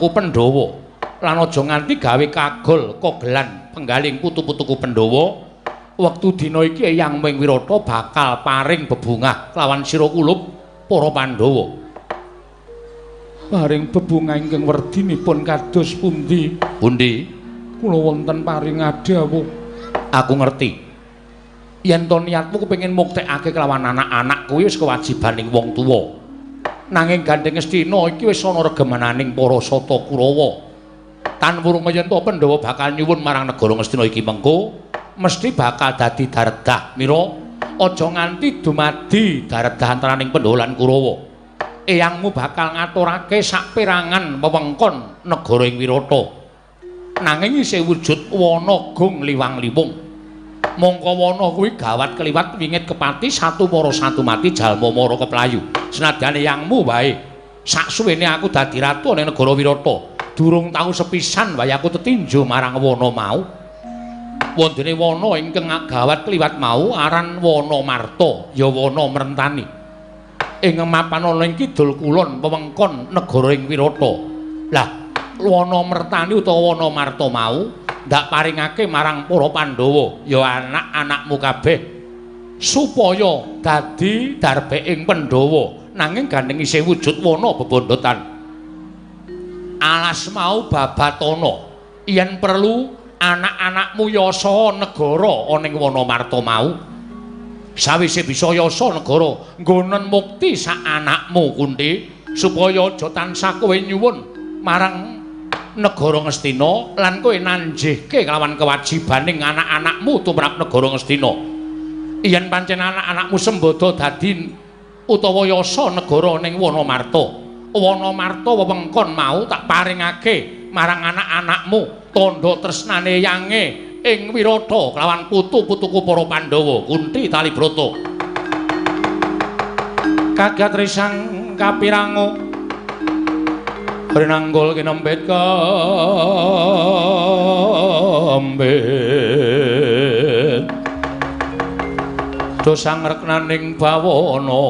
putu-putuku Pandhawa. Lan aja nganti gawe kagol kogelan penggaling putu-putuku Pandhawa. Wektu dina iki Eyang ing Wirata bakal paring bebungah kelawan sira kulup para Pandhawa. Paring bebungah ingkang werdinipun kados pundi? Pundi? Kula wonten paring adhawuh. Aku ngerti. Yen to niatmu kepengin muktekake kelawan anak-anak kuwi wis kewajibaning wong tuwa. Nanging gandeng Ngastina iki wis ana regemananing para Sata Kurawa. Tan wurung yen to Pandhawa bakal nyuwun marang negara Ngastina iki mengko mesti bakal dadi daredah. Mira aja nganti dumadi daredah antaraning Pandhawa lan Kurawa. Eyangmu bakal ngaturake saperangan wewengkon negara ing Wirata. Nanging isih wujud wana gung liwang-liwung. Mongko wana kuwi gawat keliwat wingit kepati satu mara satu mati jalma mara keplayu. Senadyan eyangmu wae saksuwene aku dadi ratu ning negara Wirata, durung tau sepisan wae aku tetinju marang wana mau. Wondene wana ingkang gawat kliwat mau aran Wana Marta, ya wana Mrentani. Ing mapan ana ing kidul kulon wewengkon negara ing Wirata. Lah, Wana Mrentani utawa Wana Marta mau ndak paringake marang para Pandhawa, ya anak-anakmu kabeh, supaya dadi darbeking Pandhawa. Nanging gandeng isih wujud wana bebondotan. Alas mau babatana, yen perlu anak-anakmu yasa negara ana ing Wana Marta mau. Sawise bisa yasa negara, nggonen mukti sak anakmu Kunti, supaya aja tansah kowe nyuwun marang negara Ngastina lan kowe nanjihke kelawan kewajibaning anak-anakmu tumrap negara Ngastina. Yen pancen anak-anakmu sembada dadi utawa yasa negara ning Wana Marta, Wana Marta wewengkon mau tak paringake marang anak-anakmu tandha tresnane yange ing Wirata kelawan putu-putuku para Pandhawa. Kunti Talibrata. Kagat risang kapirango rinanggul kinempit kambit dosang reknaning bawana.